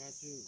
Lawv,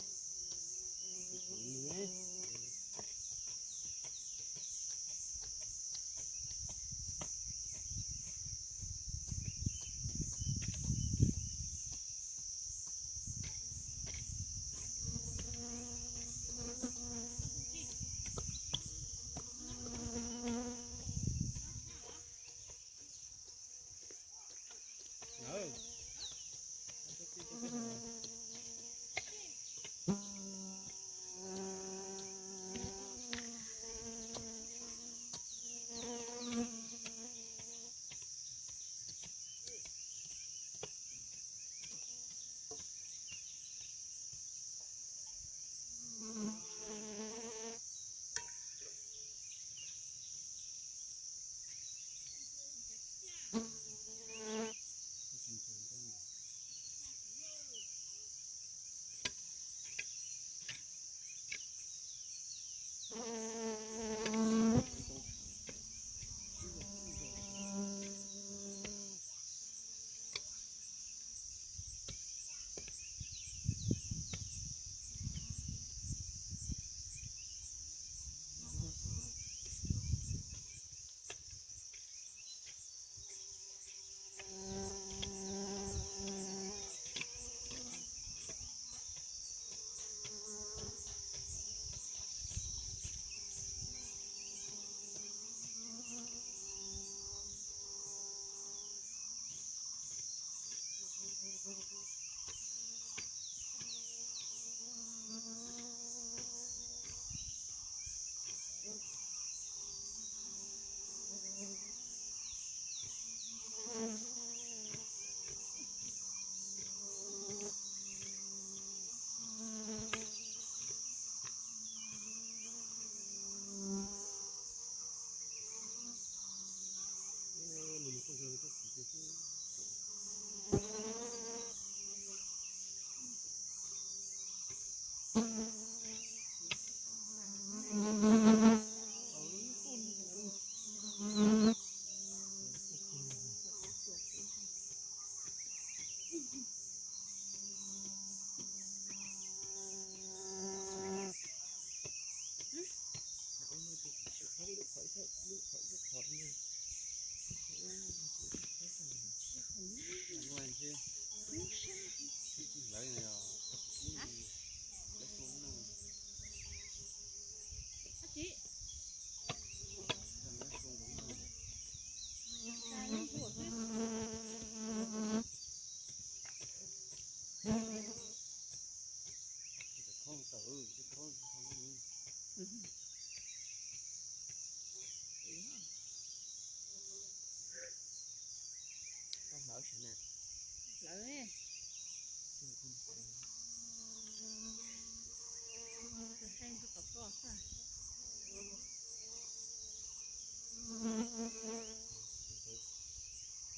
heej tsis tau tuaj xwb.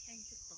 Heej tsis tau.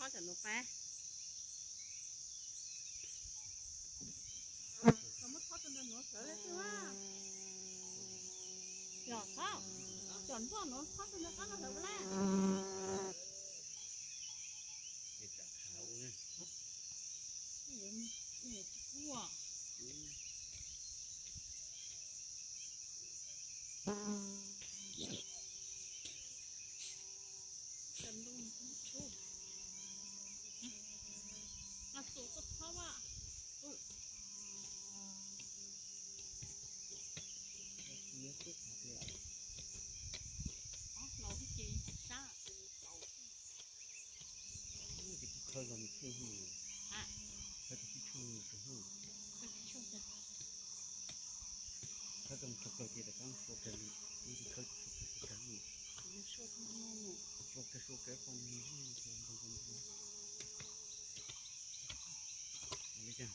Cov nuav pab. Cov muab thob rua ntawm nuav sawv le xwb na. Yog thob, cov ntxuaj nuav thob rua ntawm qab no sawv le. Ces kuv khawb los nws tshuaj hu, khawb tau tsib tshuaj nws tshuaj hu, khawb tau mus tshau plaws ces rov qab suav kawg, nws tsis khawb tsis suav kawg, suav kawg hu, suav kawg suav kawg poj niag hu, li cas.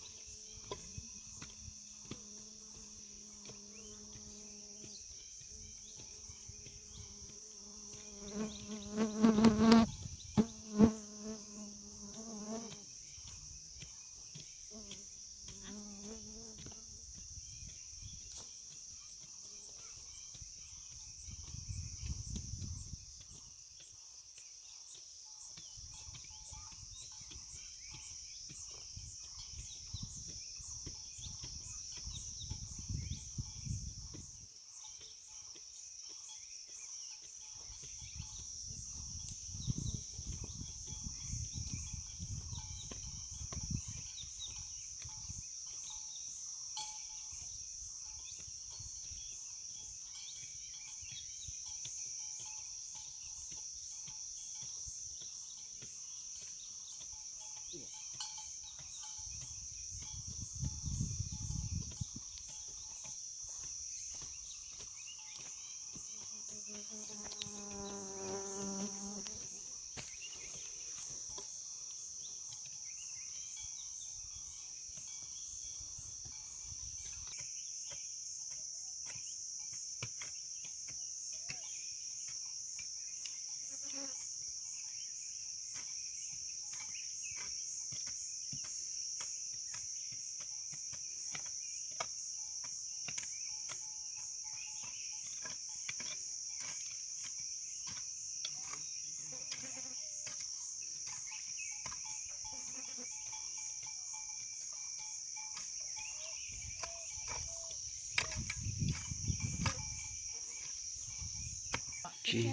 Tsis,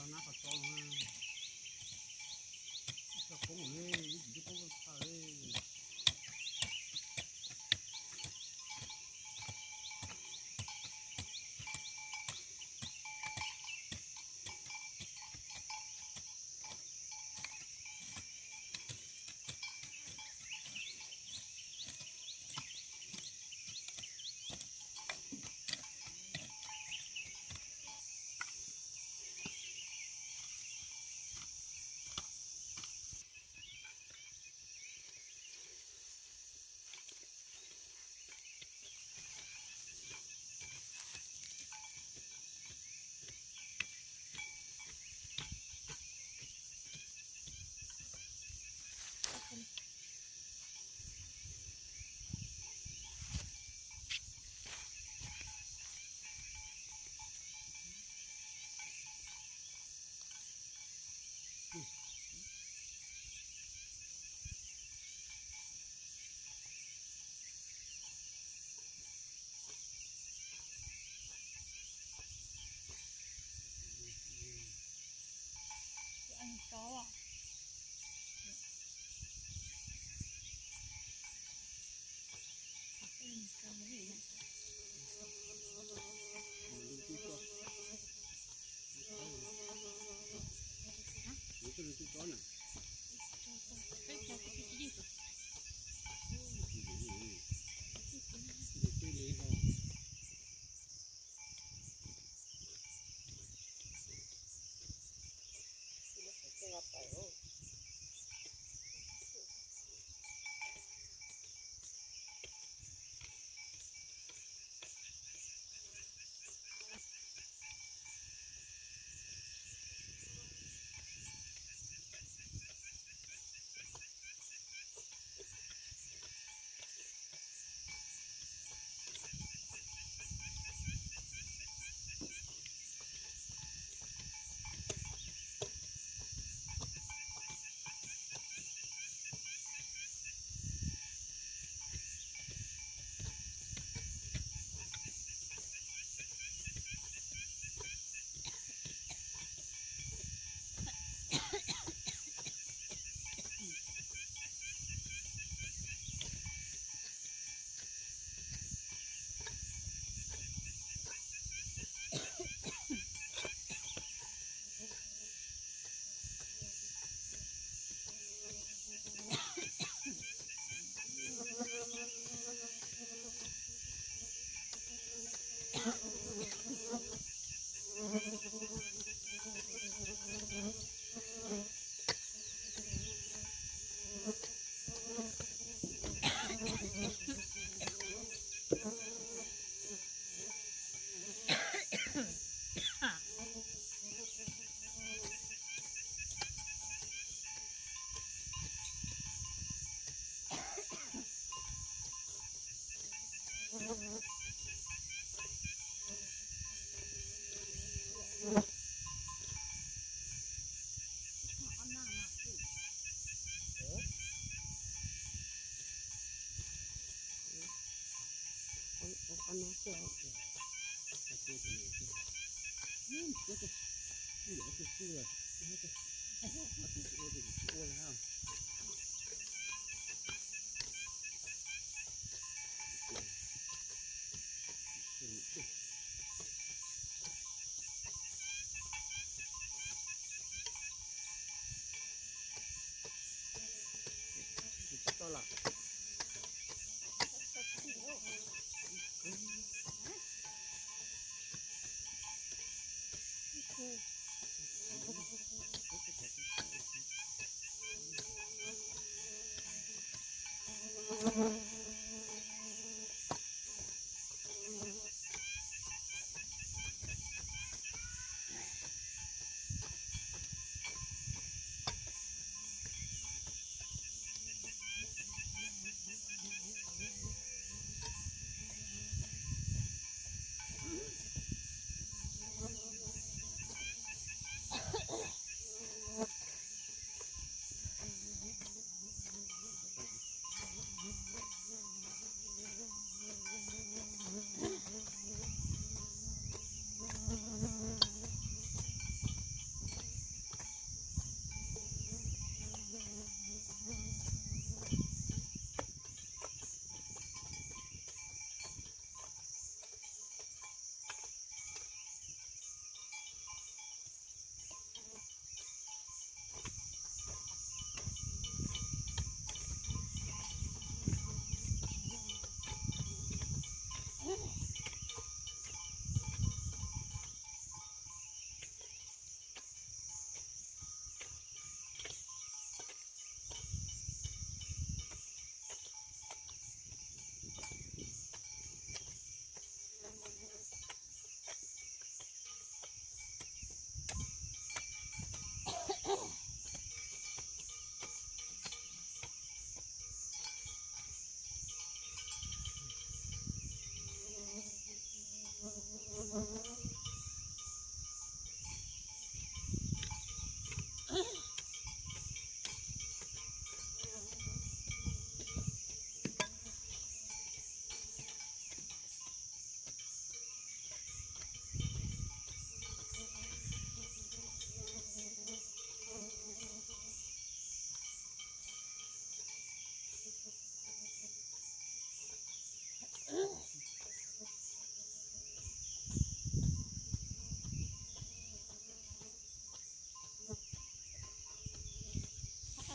nab qhov tso, tso poob li. Qha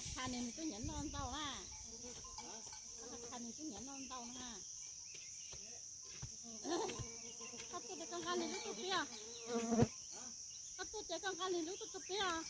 qha nws, nws twb nyiam noj ntau na. Qha qha nws twb nyiam noj ntau na. Koj tuaj ces koj nqa nws lub tuaj pib os. Koj tuaj ces koj nqa nws lub tuaj pib os.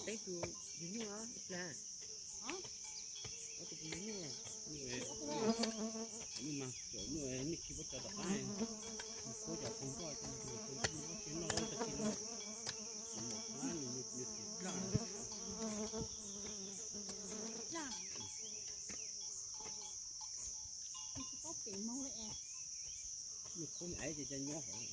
Teb tus yug nyuj os, ib plag. Ob tug yug nyuj, nyuj mas cov nyuj nej khi puab tso tom qab, puab cov phoov noj, puab tsis noj tag kis no, nws nws txiv dlaj. Nws qhuav nws aiv ces ca nyob hauv.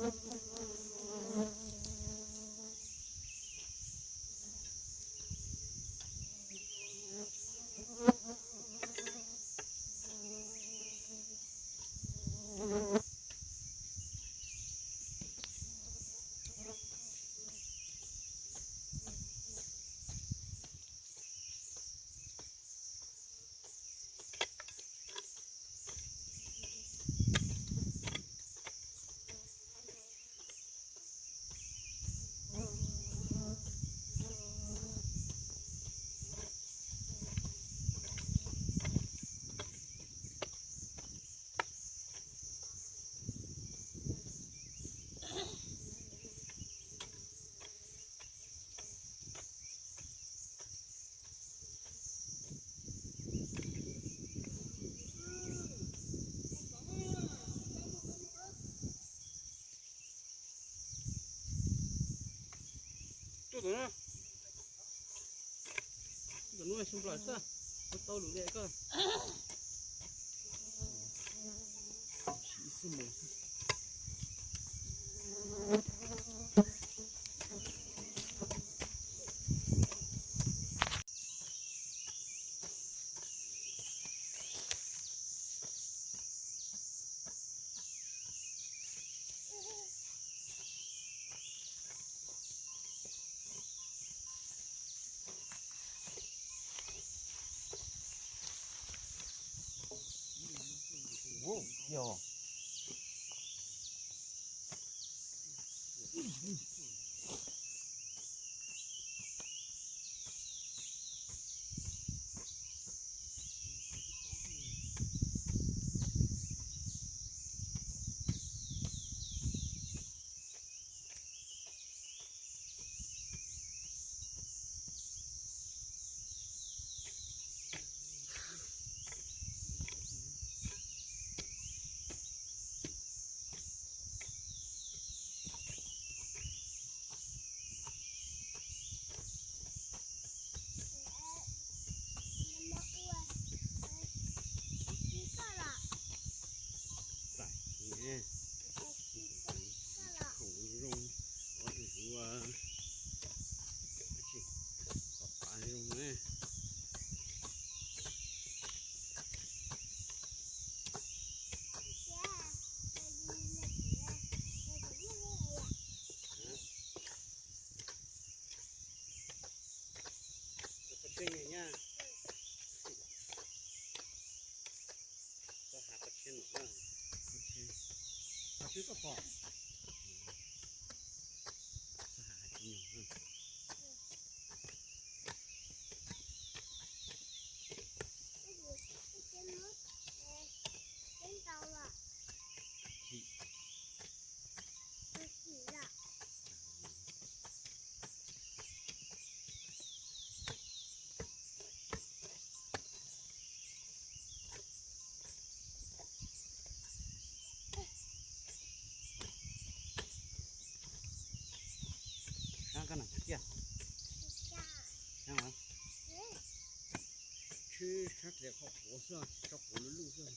Tuaj tom no, tom no xyoo nplawm xwb, tau lus li koj. Txais ne, khoom zoo, ua tus ua, tsis, xov pav zoo ne. Qhov tsheb nyuag nyab. Txoj hav qhov tsheb no, qhov tsheb, qhov tsheb koj pom. Txoj hav qhov tsheb nyuag. Sab koj na tiag. Sab, tshwj sab txiav qhov quav xwb, tsis tso quav luj luj xwb.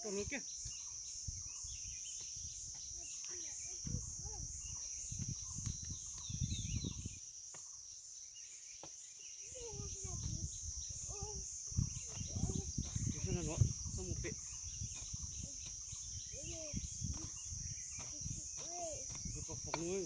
Tau lawm kiag. Tus sab no no, tau mus pem. Tus pos foom.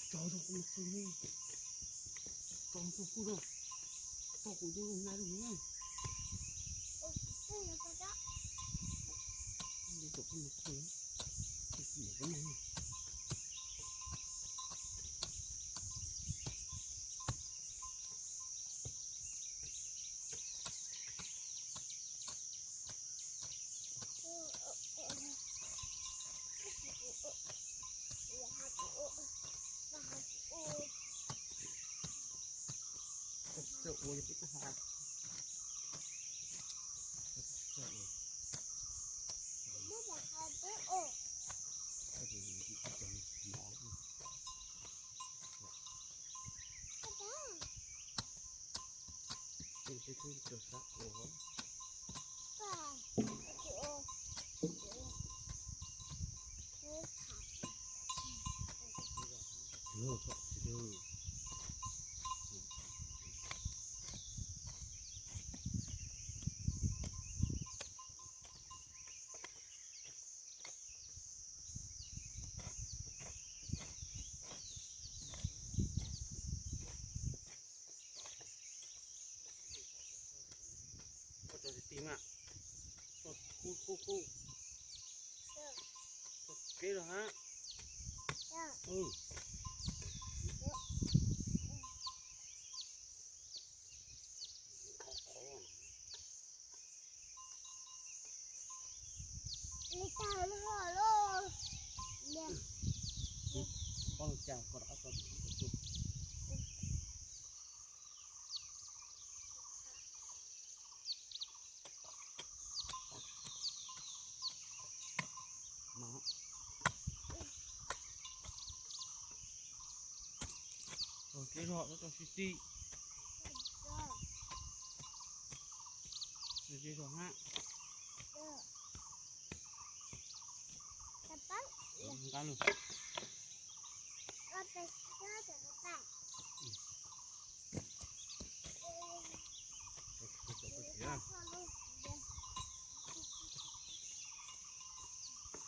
Tso rau kuv mus qw, tso rau kuv no, tso kuv tus na rau kuv. Tso kuv mus qw, tso kuv mus qw. Koj tso ti mas, kub kub kub, kub kev los hab. Tso kev zog, tso sib tim. Tso kev zog hab. Nqa lug.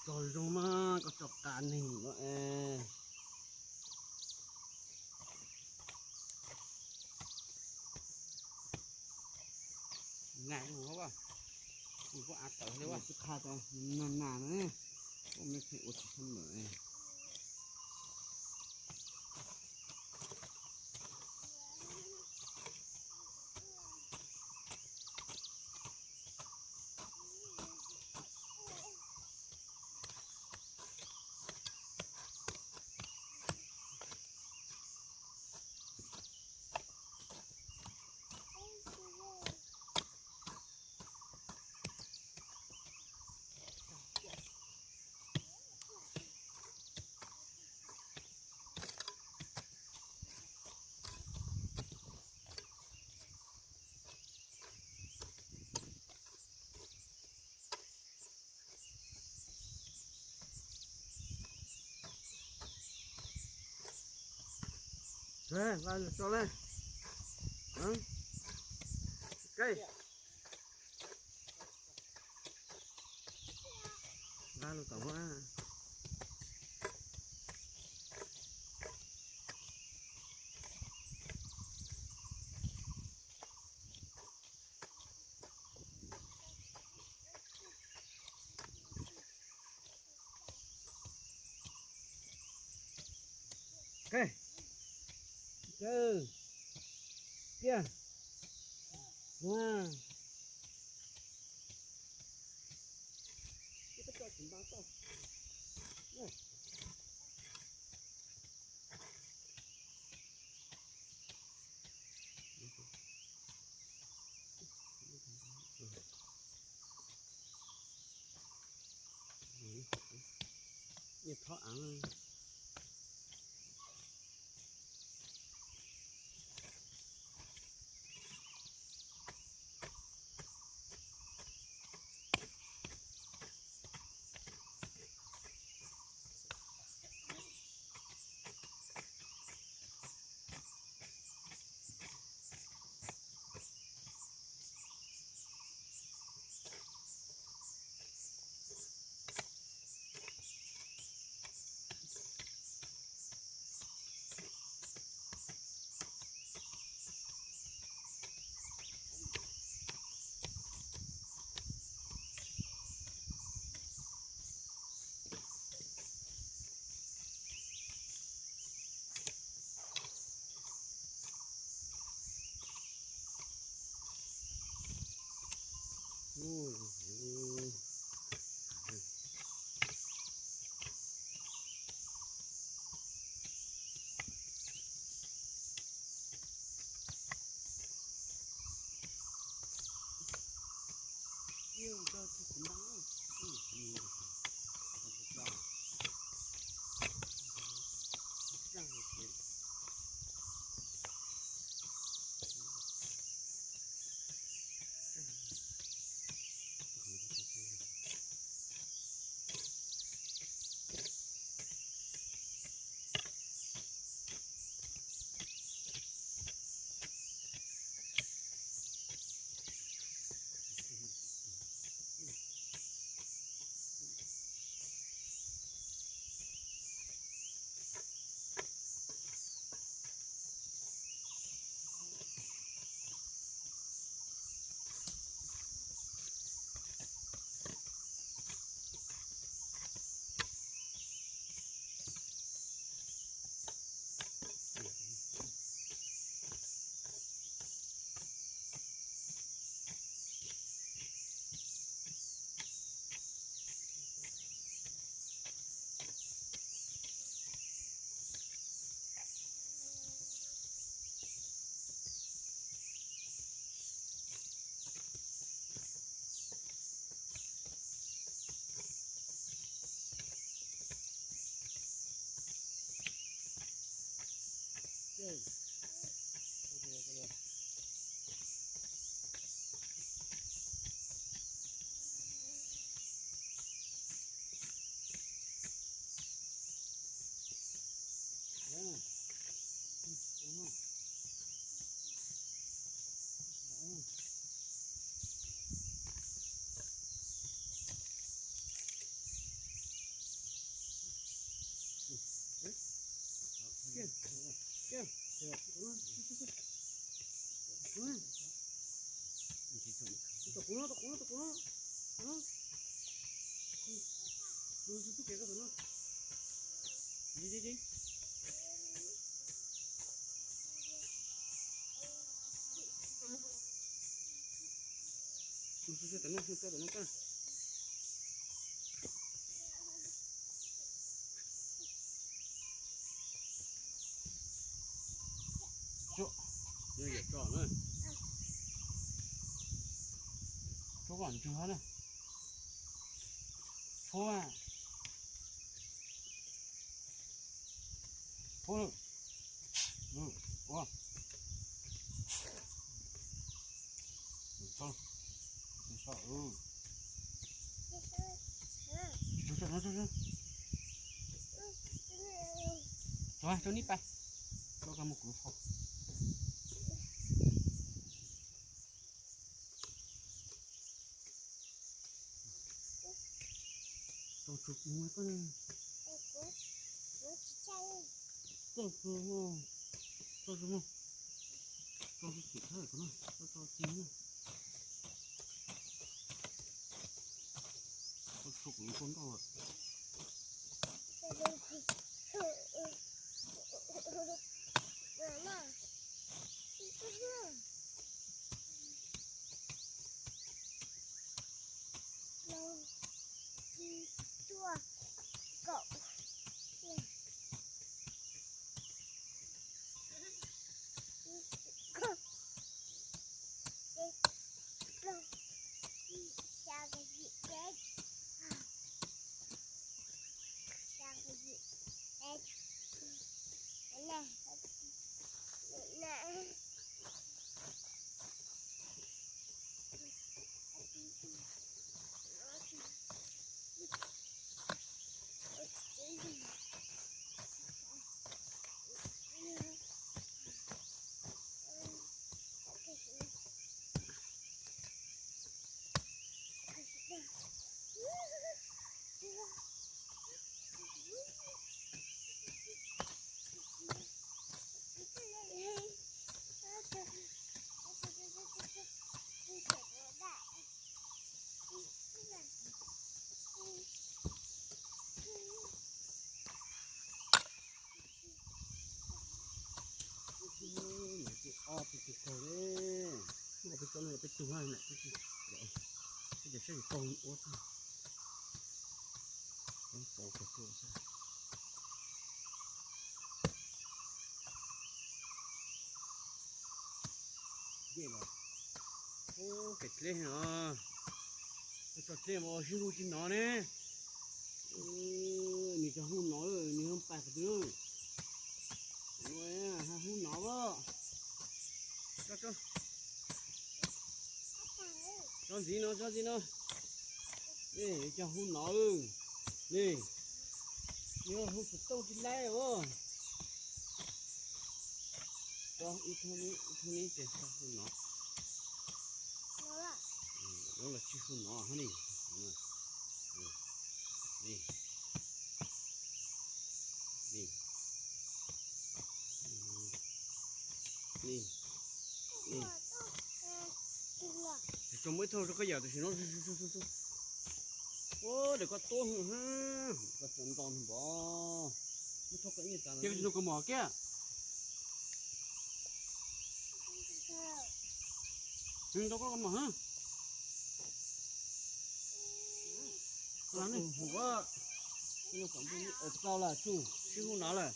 Tso zoo mas koj tso qab neeg no es. Nas, kuv av tawv li, kuv qha tas nas nas na, koj me pheej ua tsis tau lawm. Nqa lug tso le. Nqa lug tom a. Qe, kaw, tiaj, ua. Nyiaj thob av. Tso, tso kom ntsws hab na. Tshuab, tshuab lawm. Ua, tso, tso, tso, tso, tso, tso, tso nib pais, tso koj mus kuv lub fo. Tso tsuag mus koj na. Tso tsuag, tso tsuag mus. Tso tsuag tim thab ko no, tso tso tim na. Tso tsuag kuv mus tso ntoj lawm. Peb tug kaug ne, peb tug no peb tug na, peb tug, peb cov saib tsis tau ua tag, peb pauv kiag tuaj xwb. Ub, kev dleb no, tso dleb mas sib hu tsis hnov ne. Nws cov hu no, nws hu pas qhov twg? Hu no as. Tso, tso ntxiv no, tso ntxiv no. Ne, cov hu no, ne, yog hu xov tooj tsis laib os. Ib thub ne, ib thub ne ces hu no. Lub los tsis hu no ne. Ni, ni, ni, ni. Tsis tso muab ib thauj rau koj yam tam sim no. Ua, dawm koj tuab hwj, koj tso nto npov. Muab thauj koj ib nyuag tas, cia koj tsis nrog koj mos kiag. Nrog koj mos hab. Tau lawm tsuj, sib hu no lawm.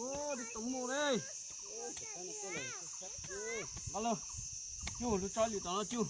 Ua, twb tau muaj li. Nqa los, cug lub tsob lwm tom no cug.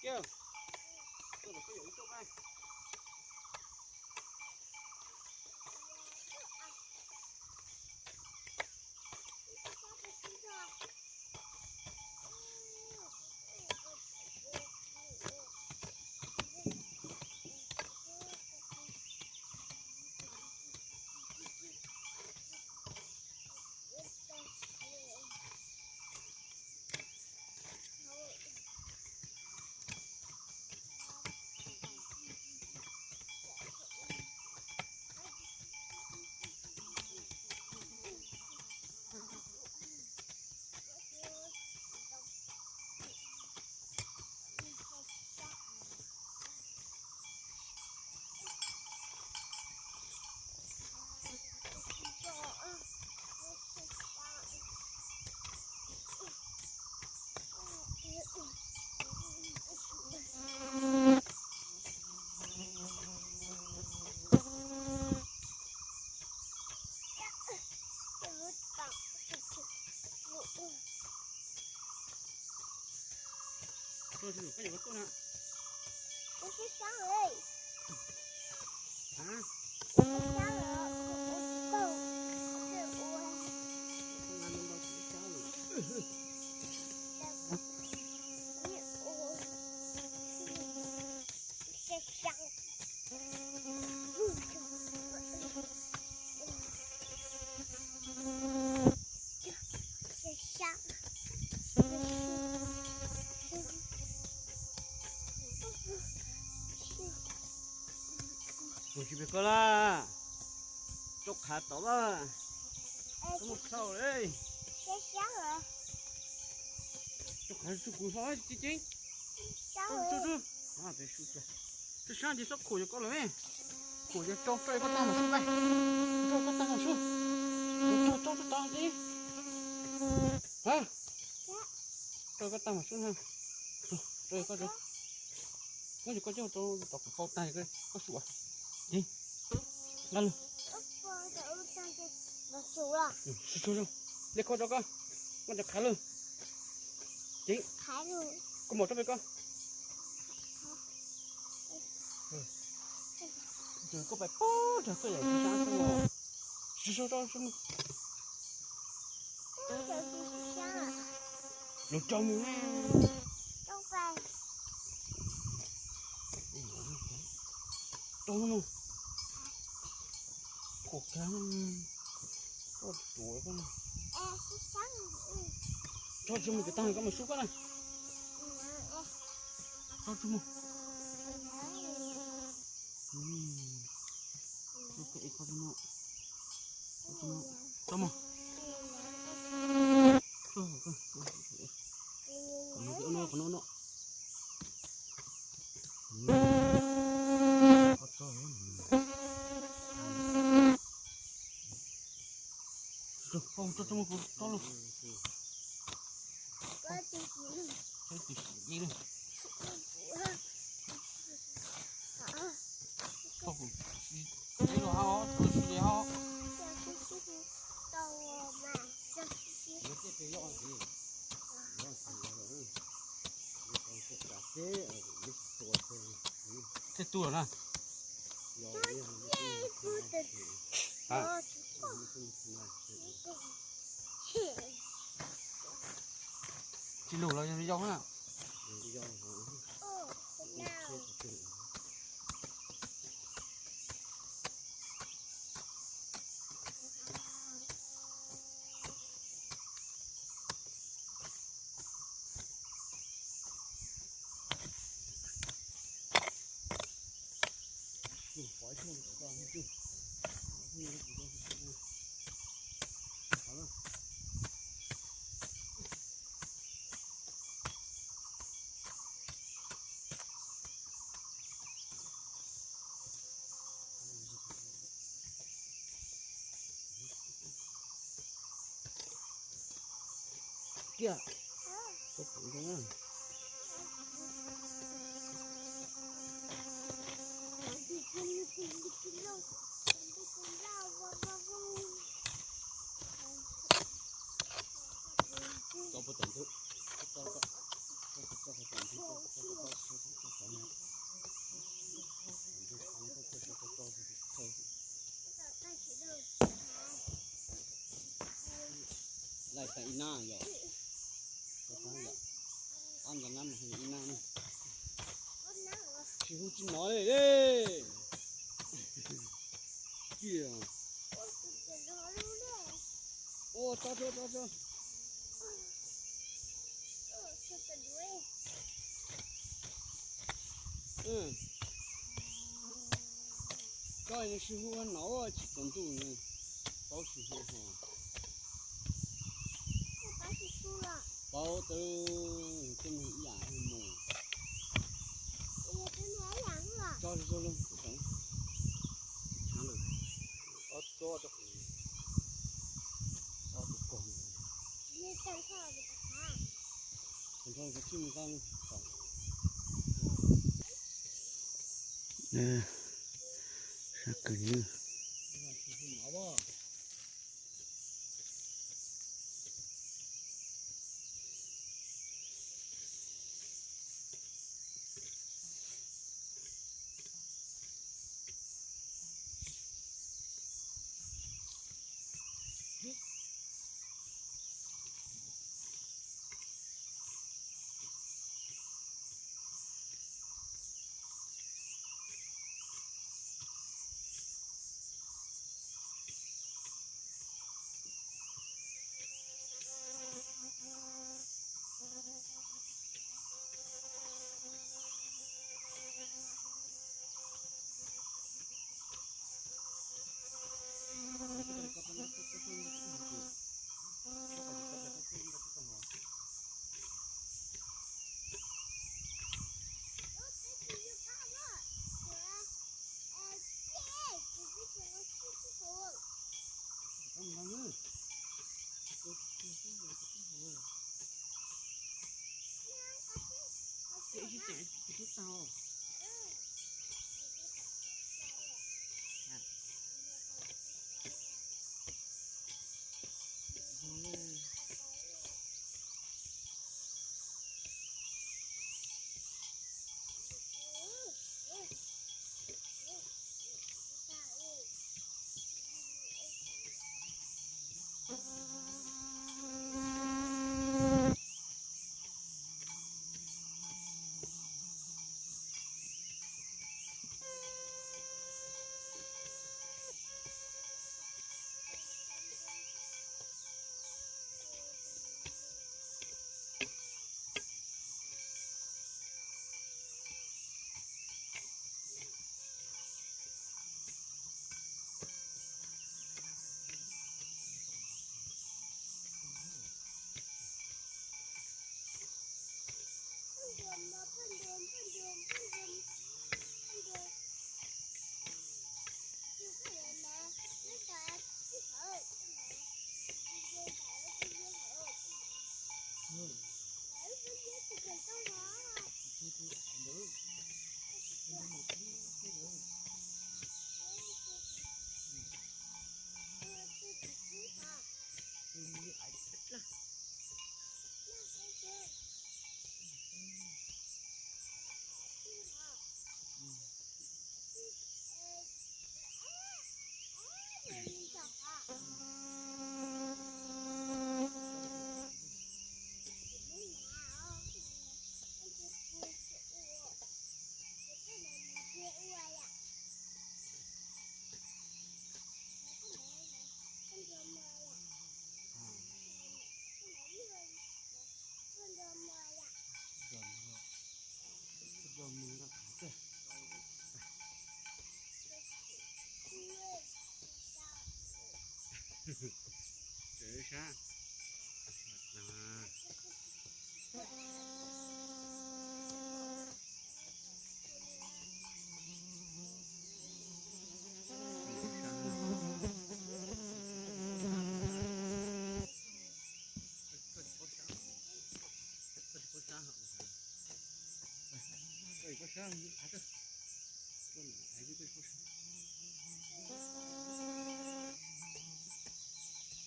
Kiag, tuaj los peb yawm ib tuaj mas. Tuaj, tuaj, tuaj na. Hả? Kuv tsis pem koj la, rau qhav tod la, koj mus khau le. Rau qhav su kuv hlo ceev ceev. Su su, su sab ces xob khuam yog koj lawm. Khuam yog rau rau koj tag mas su, rau koj tag mas su, rau rau tag ceev. Ha, rau koj tag mas su na, rau koj, koj coj rau tom kuv pau tag koj su. Ceev, nqa lug. Su su, li kho rau koj, koj cov qhav lug. Ceev, koj mus rau pem koj. Koj pais pog nrog koj yam tsis sab xwb. Su su rau su mus. Lug rau mus. Rau mus. Khuam kag, koj ruam koj. Tso tsis mus, cov tag koj mus sub koj na. Tso tsis mus. Tso mus. Qhov no, qhov no, qhov no. Tso, tso, tso, tso, tso lug. Tso tim siav li. Tso kuv tsis, tsis los hau, tsis li hau. Tej tu lawm na. Tsis lug los yog yau na. Kiag. Laij tas ib nab yom. Ob nta nab mas ib nab ne. Tsis hu tsis hnov li. Kiag. Ua tso tso tso tso. Koj sib hu no tsis tsaus ntuj ne, paub sib hu ho. Paub tau, tej neeg ib yam mus. Tso zoo zoo, ob tsob rau, ob tsob kog. Sab kawg li. Sab.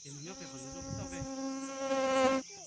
Ces nws nyob pem qhov ntawd, nyob pem toj pem.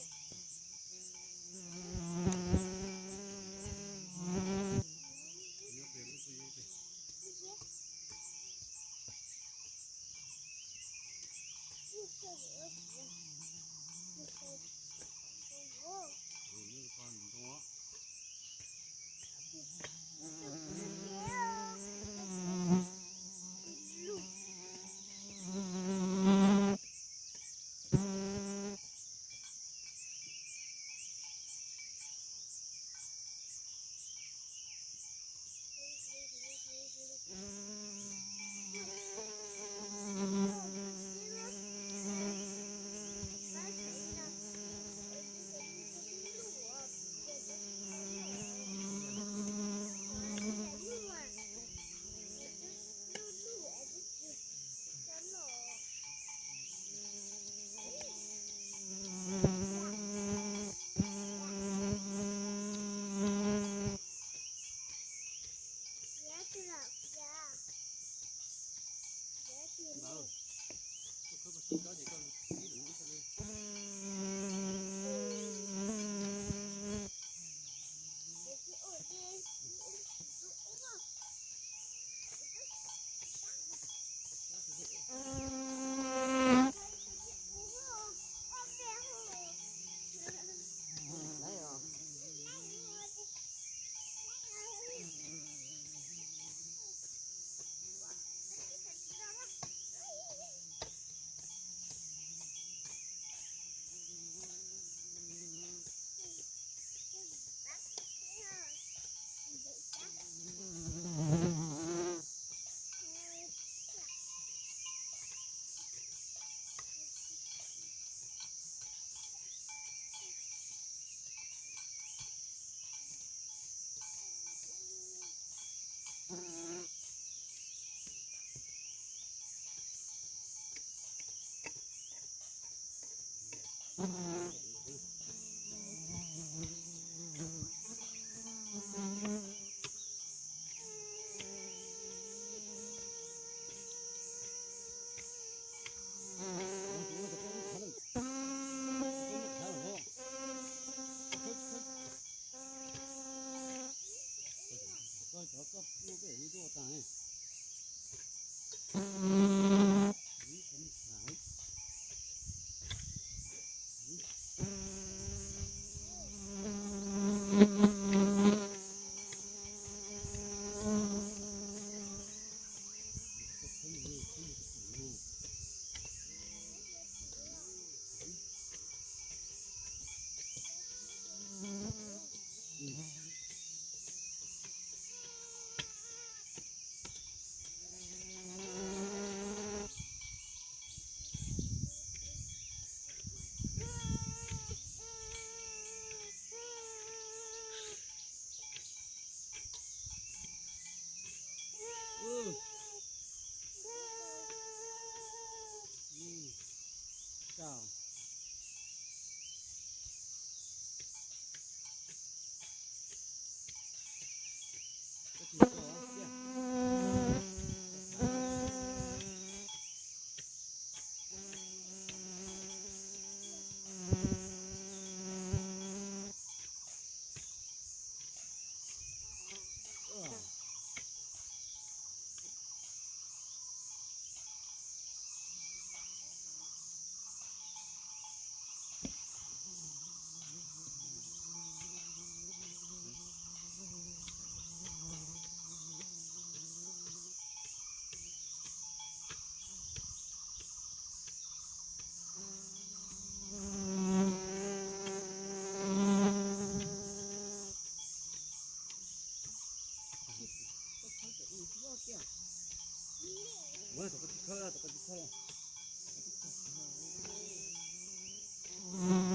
Kaum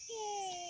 ke.